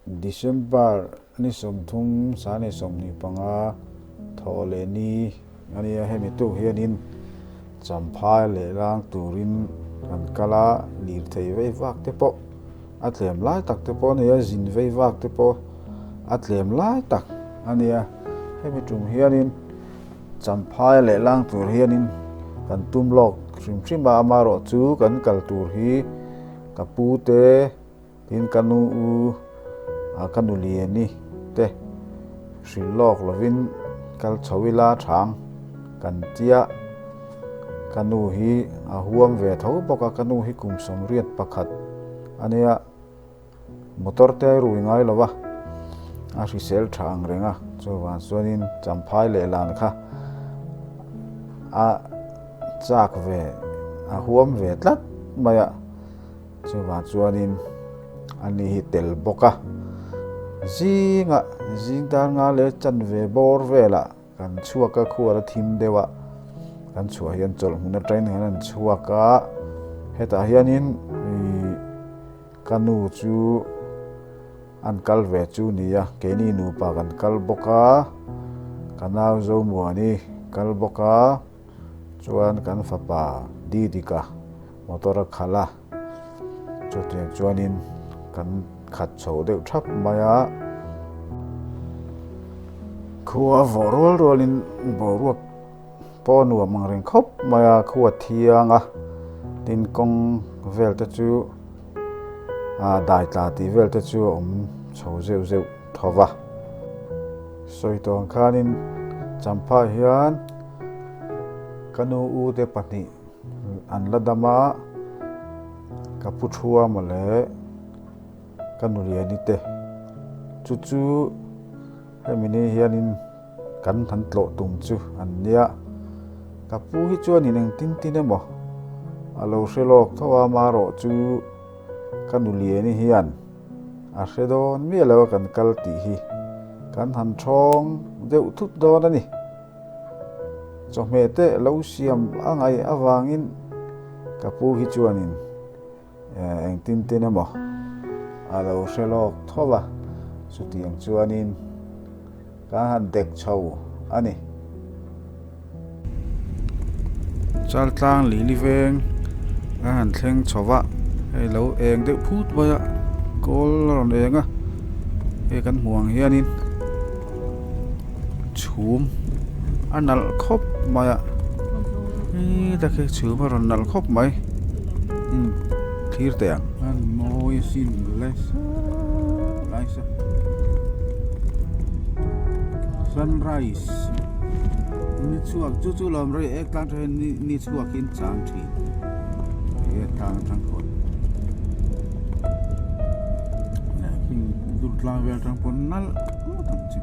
December ni 30 sani 25 thawh leh ni a nia hemi tuk hianin Champhai leh lang turin kan kal a, lirthei vei vak te pawh a tlem lai tak te pawh a ni a, zin vei vak te pawh a tlem lai tak a nia. Hemi tum hianin Champhai leh lang tur hianin kan tum lawk hrim hrim a, amaherawhchu kan kal tur hi ka pu te, Tin, ka nu u a ka nu Liani te hrilh lawk lovin kal chho ila thang kan tia. Ka nu hi a huam ve tho bawk a, ka nu hi kum 81 a nia, motor te a rui ngai lo va, a hrisel tha ang reng a, chuvang chuanin Champhai leh lan kha a chak ve, a huam ve tlat mai a. Chuvang chuanin a ni hi tel bawk a, zingah zing dar nga leh chanve bawr velah kan chhuak a, khual a thim deuh a, kan chhuah hian chawlh hmun atangin kan han chhuak a, hetah hianin ih ka nu chu an kal ve chu ni a, keini nupa kan kal bawk a, ka nau Zomuani kal bawk a. Chuan kan fapa Didika motor a khalh a, chutiang chuanin kan khat chho deuh thap mai a. Khua a vawh rual rualin boruak pawh a nuam ang reng khawp mai a, khua thiang a, tin kawng vel te chu ah dai tla tih vel te chu a awm chho zeuh zeuh tho va. Sawi tawh ang khanin Champhai hian ka nu u te pahnih an la dam a, ka pu Thuama leh ka nu Liani te chu chu hemi ni hianin kan han tlawh tum chu an nia. Ka pu hi chuanin engtin tin emaw a lo hre lawk tho a, amaherawh chu ka nu Liani hian A hre dawn miah lo a kan kal tih hi kan han thawng deuh thut dawn a ni. Chawhmeh te lo siam a ngaih avangin ka pu hi chuanin engtin tin emaw a lo hre lawk tho va, chutiang chuanin Kan han dek chho a ni. Chaltlang Lili veng a han thleng chho va, hei lo eng deuh phut mai a, kawl a rawn eng a, hei kan hmuh ang hianin chhum a nalh khawp mai a, hei tak hi chhum a rawn nalh khawp mai, umm thlir teh ang. An mawi sin le Sunrise ni chhuak chu chu lawm rei ek tlang tha hian ni ni chhuak in chang thin he tlang atang khawn dur tlang vel atang pawn nalh ngawt ang chu.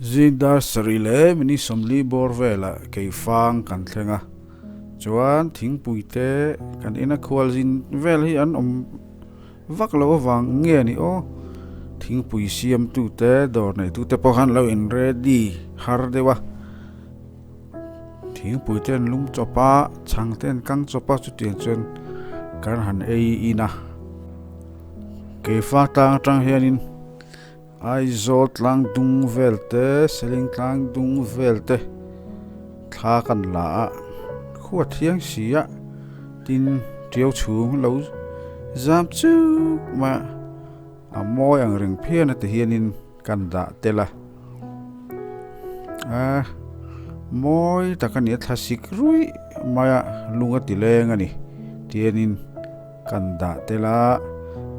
Zing dar sarih leh minute 40 bawr velah keifang kan thleng a, chuan thingpui te kan ina khualzin vel hi an awm vak loh avang nge ni aw, thingpui siamtu te dawr neitu te pawh khan lo in ready har deuh a, thingpui te an lum chawp a, chhang te an kang chawp a chutiang chuan kan han ei in a, keifa tlang atang hianin. Aizawl tlang dung vel te, Seling tlang dung vel te thla kan la a, khua thiang si a, tin tiau chhung lo zam chuk mai a, a mawi ang reng phian a ti hianin kan dah tel a, a mawi tak a ni a, thlasik ruih mai a lung a ti leng a ni tianin. Kan dah tel a,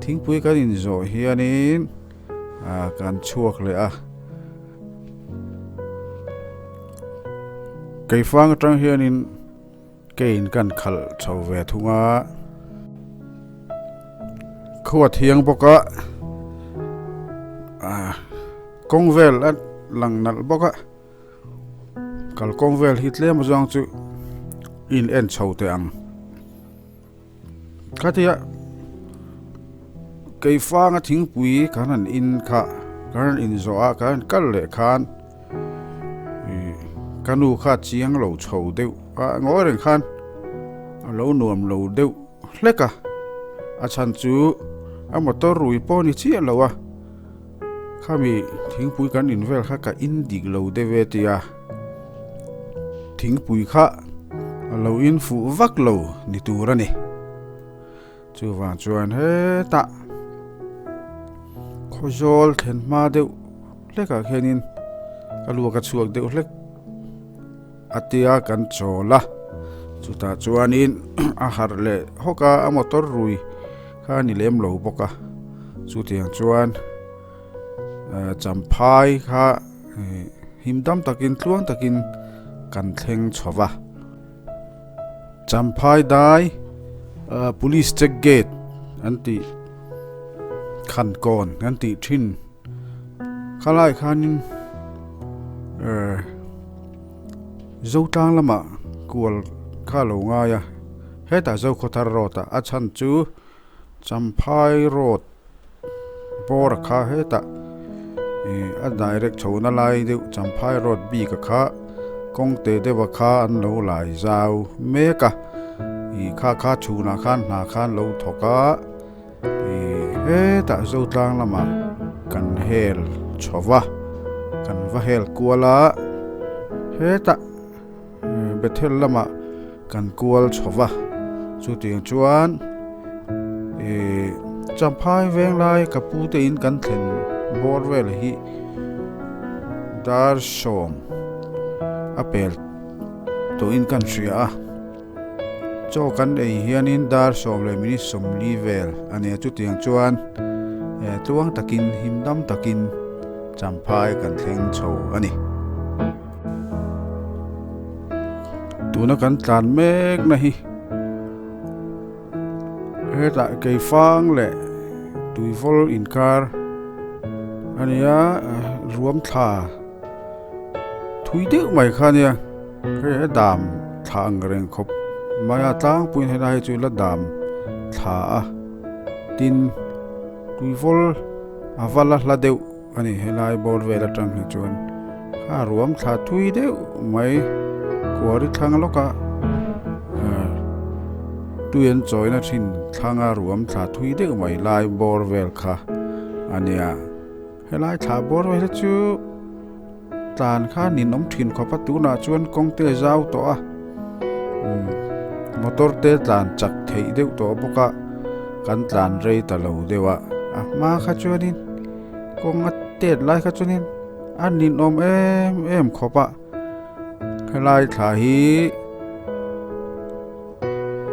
thingpui kan inzawh hianin ah kan chhuak leh a. Keifang atang hianin kein kan khalh chho ve thung a, khua thiang bawk a, ah kawng vel a lang nalh bawk a, kalkawng vel hi tlem azawng chu in en chho teh ang. Khatia keifanga thingpui kan han in kha kan han in zawh a kan han kal leh khan ih ka nu kha chiang lo chho deuh a ngawi reng khan a lo nuam lo deuh hlek a a chhan chu a motor rui pawh a ni chiah lo a khami thingpui kan in vel kha ka in dik lo deuh e tia. Thingpui kha a lo in fuh vak lo ni tur a ni. Chuvang chuan hetah Khawzawl thlen hma deuh hlekah khianin ka luak a chhuak deuh hlek a tia kan chawl a. Chutah chuanin a harh leh hawk a, a motor rui kha a ni lem lo bawk a. Chutiang chuan Champhai kha. Him dam takin tluang takin kan thleng chho va. Champhai dai Police check gate an tih Khankawn an tih thin khalai khanin Zotlang lamah kual kha lo ngai a, hetah Zokhawthar road ah a chhan chu Champhai road bawr a kha hetah ih a direct chhohna lai deuh Champhai road bik a kha kawng teh deuh a kha an lo lai zau mek a ih kha kha chhunah khan hna khan lo thawk a ih hetah Zotlang lamah kan hel chho va kan va hel kual a hetah. Bethel lamah kan kual chho va, chutiang chuan ih Champhai veng lai ka pu te in kan thlen bawr vel hi dar sawm a pel tawhin kan hria a, chaw kan ei hianin dar sawm leh minute 40 vel a nia chutiang chuan tluang takin him dam takin Champhai kan thleng chho a ni. Tuna kan tlan mek na hi hetah keifang leh tuivawl inkar a nia ruam thla thui deuh mai kha a nia hei a dam thla ang reng khawp mai a tlangpuiin helai hi chu la dam thla a tin tuivawl a va la hla deuh. A ni, helai bawr vel atang hi chuan kha ruam thla thui deuh mai kuari thlang lawka tui an chawina thin thlanga ruam thla thui deuh mai lai bawr vel kha a nia. Helai thla bawr vel hi chu tlan kha ninawm thin khawp a, tunah chuan kawng te a zau tawh a, motor te tlan chak theih deuh tawh bawk a, kan tlan rei ta lo deuh a, a hma kha chuanin. Kawng a tet lai kha chuanin a ninawm em em khawp a, helai thla hi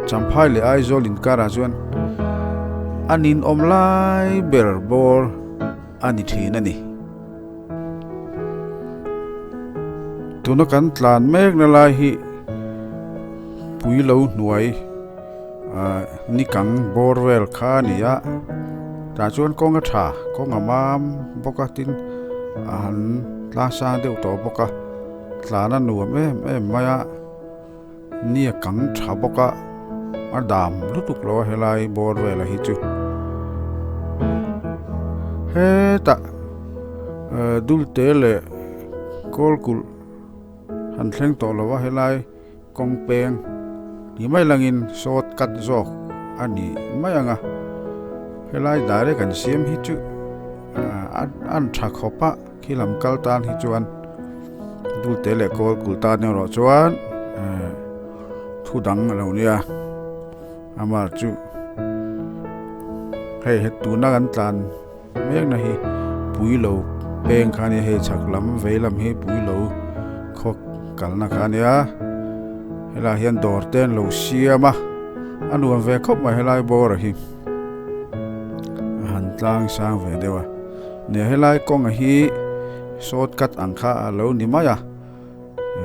Champhai leh Aizawl inkarah chuan a ninawm lai ber bawr a ni thin a ni. Tuna kan tlan mekna lai hi Puilo hnuai. Ahh ni kang bawr vel kha a ni a tah chuan kawng a tha kawng a mam bawk a tin a han. tlang sang deuh tawh bawk a tlan a nuam em em mai a ni a kang tha bawk a a dam lutuk lo a helai bawr velah hi chu hetah eh dulte leh kawl kulh han thleng tawh lo a helai. Kawng peng ni mai langin short cut zawk a ni mai ang a, helai direct an siam hi chu an tha khawp a, khi lam kal tan hi chuan dulte leh kawl kul tan erawh chuan thu dang a lo nia, amah chu hei tuna kan tlan. Mekna hi pui lo peng kha ania hei chhak lam vei lam hi pui lo khaw kalna kha ania helaiah hian dawr te an lo siam a a nuam ve khawp mai helai bawr hi a han tlang sang ve deuh a nia helai kawnga hi short cut ang kha a lo ni mai a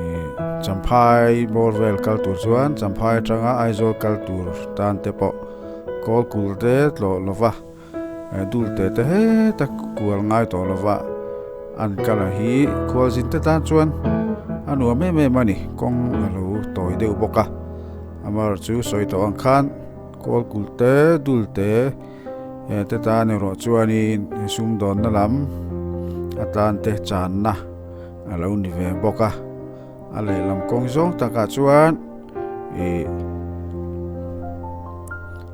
ih champhai bawr vel kal tur chuan champhai atanga Aizawl kal tur tan te pawh kawl kul te tlawh lova. Dul te te heta kual ngai tawh lova an kal a hi khualzin te tan chuan a nuam em em a ni kawng a lo tawi deuh bawk a amaherawh chu sawi tawh ang khan kawl kulh te dul te te tan erawh chuanin sumdawnna lam atan te channa a lo ni ve bawk a a lehlam kawng zawng takah chuan ih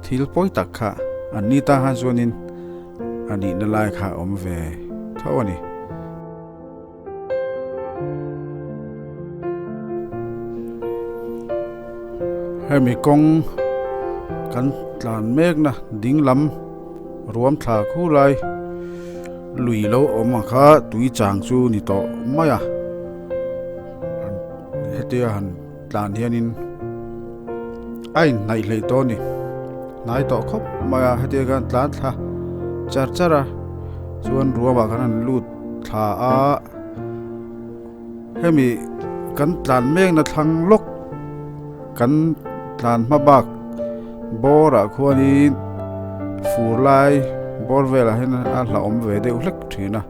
thil pawi tak kha an ni ta han chuanin a nihna lai kha a awm ve tho a ni. Hemi kawng kan tlan mekna ding lam ruam thla khu lai lui lo awm ang kha tui chang chu ni tawh mai a hetia han tlan hianin a inhnaih hleih tawh a ni hnai tawh khawp mai a hetiang hian tlan thla char char a chuan ruamah khan an lut thla a hemi kan tlan mekna thlang lawk kan tlan hma bak bawrah khuanin fur lai bawr velah hian a hlauhawm ve deuh hlek thin a.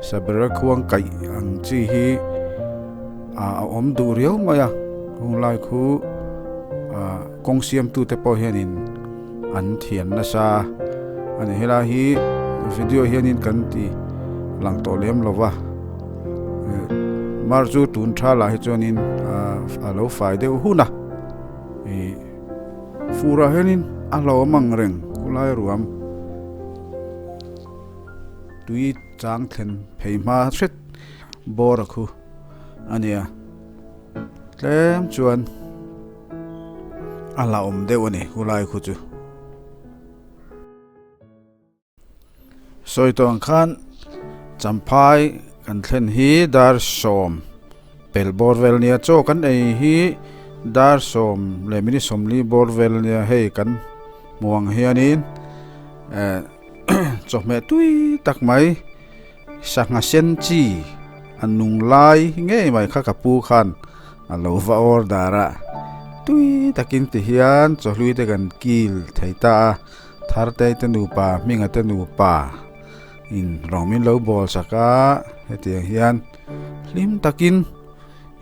Sabera khuang kaih ang chi hi a awm duh riau mai a hunglai khu kawng siamtute pawh hianin an thian nasa a ni helai hi video hianin kan ti lang tawh lem lo va mar chu tun tha lah hi chuanin a lo fai deuh hun a ih furah hianin a hlauhawm ang reng khulai ruam. Tui chang thlen phei hma hret bawr a khu a nia tlem chuan a hlauhawm deuh a ni khulai khu chu. Sawi tawh ang khan champhai kan thlen hi dar sawm pel bawr vel nia chaw kan ei hi dar sawm leh minute sawmli bawr vel nia hei kan hmu ang hianin eh. Chawhmeh tui tak mai sangha sen chi a nung lai ngei mai kha ka pu khan a lo va order a tui takin ti hian chawhlui te kan kil thei ta a Thartei te nupa Hminga te nupa in rawng min lo bawl sak a hetiang hian hlim takin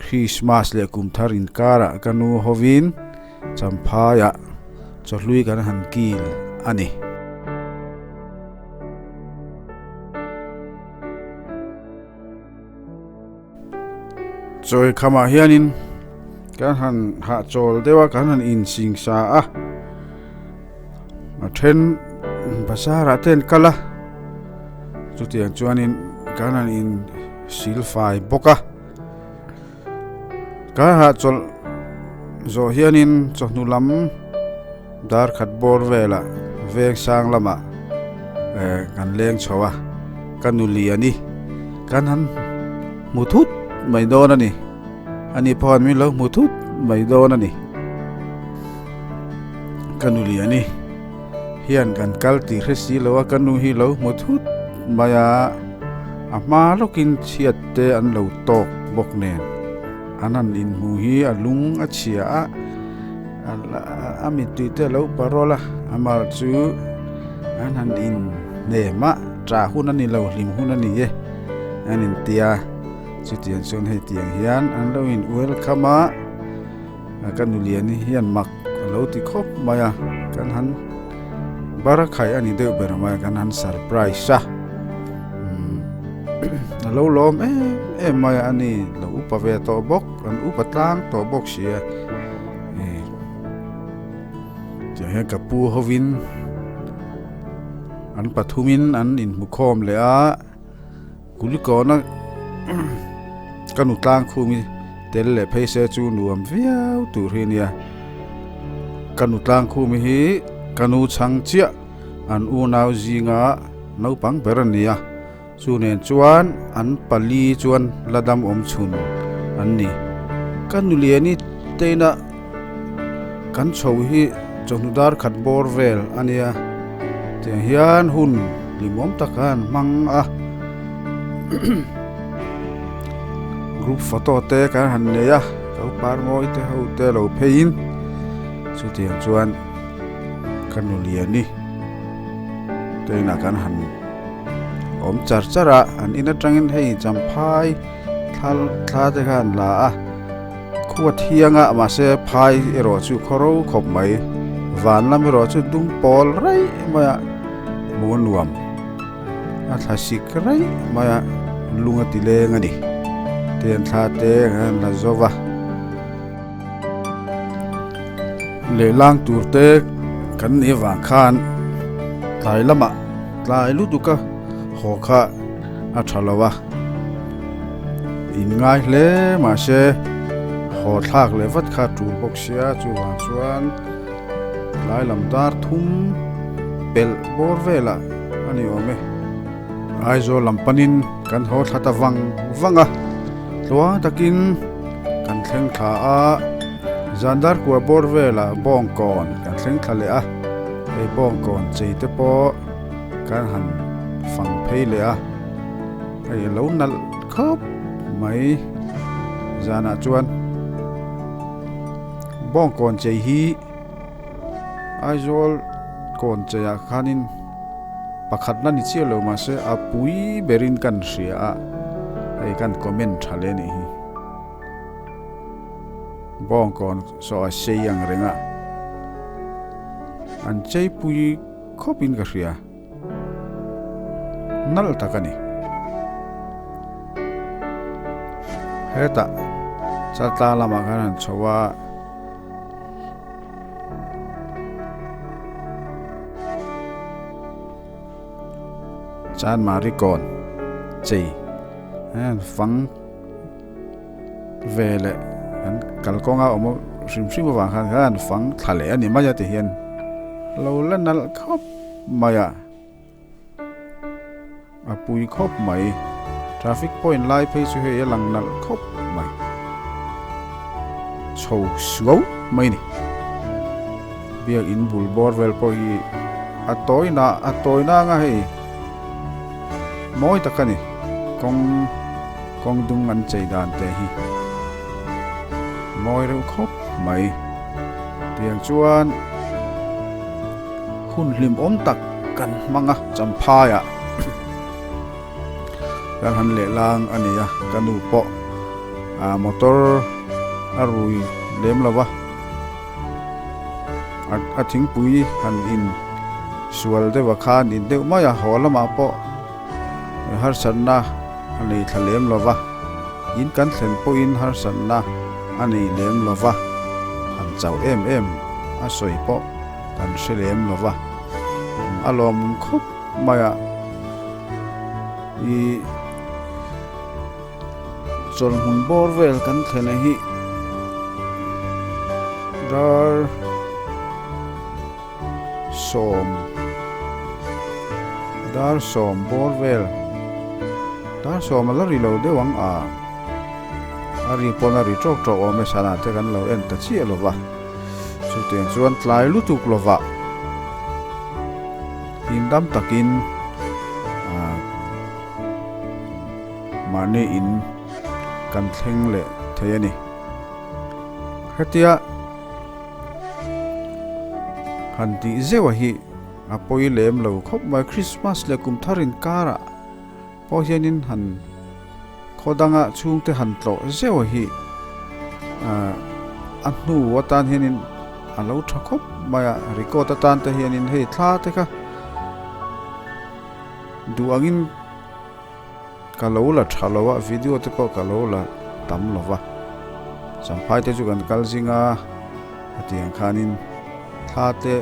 Christmas leh kum thar inkarah ka nu hovin Champhaiah chawhlui kan han kil a ni. Chawi khamah hianin kan han hahchawl deuh a, kan han insingsa a, a then bazarah te an kal a, chutiang chuanin kan han insilfai bawk a. Ka hahchawlh zawh hianin chawhnu lam dar khat bawr velah veng sang lamah eh kan leng chho a, ka nu liani kan han hmu thut mai dawn a ni, ani pawh min lo hmu thut mai dawn a ni. Ka nu liani hian kan kal tih hre si lo a, ka nu hi lo hmu thut mai a, a hma lawkin chhiat te an lo tawk bawk nen an han inhmu hi a lung a chhia a, a mittui te a lo parawl a, amah chu an han inhnem a, ṭah hun a ni lo, hlim hun a ni e an intia. Chutiang chuan hei tiang hian an lo in welcome a, ka nuliani hian mak a lo ti khawp mai a, kan han barakhaih a ni deuh ber mai a, kan han surprise a, a lo lawm em em mai a ni, lo upa ve tawh bawk, an upa tlang tawh bawk si a. Tiang hian ka pu hovin an pathumin an inhmukhawm leh a, Kulikawna ka nu tlang khum hi tel leh phei se chu nuam viau tur hi a nia. Ka nu tlang khum hi ka nu chhang chiah an unau zinga naupang ber a ni a. Chu nen chuan an pali chuan la dam awm chhun an ni. Ka nuliani teina kan chho hi chawhnu dar khat bawr vel a nia. Tiang hian hun hlimawm tak khan hmang a. Group photo te kan han nei a, lo par mawi te ho te lo pheiin chutiang chuan ka nuliani teina kan han. Awm char char a, an in atangin hei champhai thla thla te kha an la a, khua thiang a mahse phai erawh chu khaw ro khawp mai, van lam erawh chu dum pawl raih mai a, hmuh a nuam a thla sik raih mai a, lung a ti leng a ni, te an thla te an la zo va. Lehlang tur te kan nih avang khan tlai lamah tlai lutuk a haw kha a tha lo a, in ngai hle mahse haw thlak leh vat kha a tul bawk sia chuvang chuan tlai lam dar thum pelh bawr velah a ni awm e. Aizawl lam panin kan haw thla ta vang vang a, tluang takin kan thleng thla a, zan dar kua bawr velah bawngkawn kan thleng thla leh a, hei bawngkawn chei te pawh kan han fang phei leh a, hei a lo nalh khawp mai zanah chuan bawngkawn chei hi Aizawl kawn cheiah khanin pakhat la ni chiah lo mahse a pui berin kan hria a, hei kan comment tha hle anih hi. Bawngkawn saw a sei ang reng a, an chei pui khawpin ka hria, nalh tak a ni. Hetah chaltlang lamah khan an chho a. Chanmari kawn chei hian fang ve leh an kalkawnga awm hrim hrim avang khan khan fang thla leh a ni mai a ti hian lo la nalh khawp mai a. A pui khawp mai. Traffic point lai phei chu hei a lang nalh khawp mai. Chho suau mai ni. Biak in bul bawr vel pawh hi a tawi na a tawi na anga hei mawi tak a ni. Kawng kawng dung an chei dan te hi mawi reuh khawp mai. Tiang chuan hun hlimawm tak kan hmang a, Champhaiah kan han lehlang a ni a, ka nu pawh ah motor a rui lem lo va, a thingpui han in sual deuh a khan in deuh mai a, haw lamah pawh harsatna a nei thla lem lo va, in kan thlen pawhin harsatna a nei lem lo va, han chauh em em a sawi pawh. Kan hre lem lo va, a lawmawm khawp mai a, ih chawlhmun bawr vel kan thlen hi dar sawm dar sawm bawr vel dar sawm a la ri lo deuh ang a, a ri pawn a ri tawk tawk awm e sana te kan lo en ta chiah lo va. Chutiang chuan tlai lutuk lovah hindam takin mahni in kan thleng leh thei a ni. Hetia han tih zeuh a hi a pawi lem lo khawp mai. Christmas leh kum thar inkarah pawh hianin han. Khaw danga chhungte han tlawh zeuh hi a hnu atan hianin a lo tha khawp mai a, record atan te hianin hei thla te kha duh angin ka lo la tha lo a, video te pawh ka lo la tam lo va, Champhai te chu kan kal zing a, hetiang khanin thla te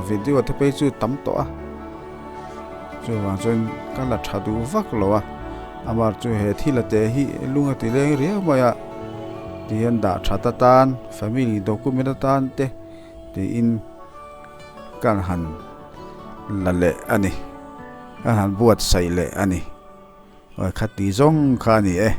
video te phei chu tam tawh a. Chuvang chuan ka la tha duh vak lo a, amah chu he thil a te hi lung a ti leng riau mai a, tihian dah that atan family document atan te tiin kan han la leh a ni, kan han buatsaih leh a ni, kha ti zawng kha a ni e.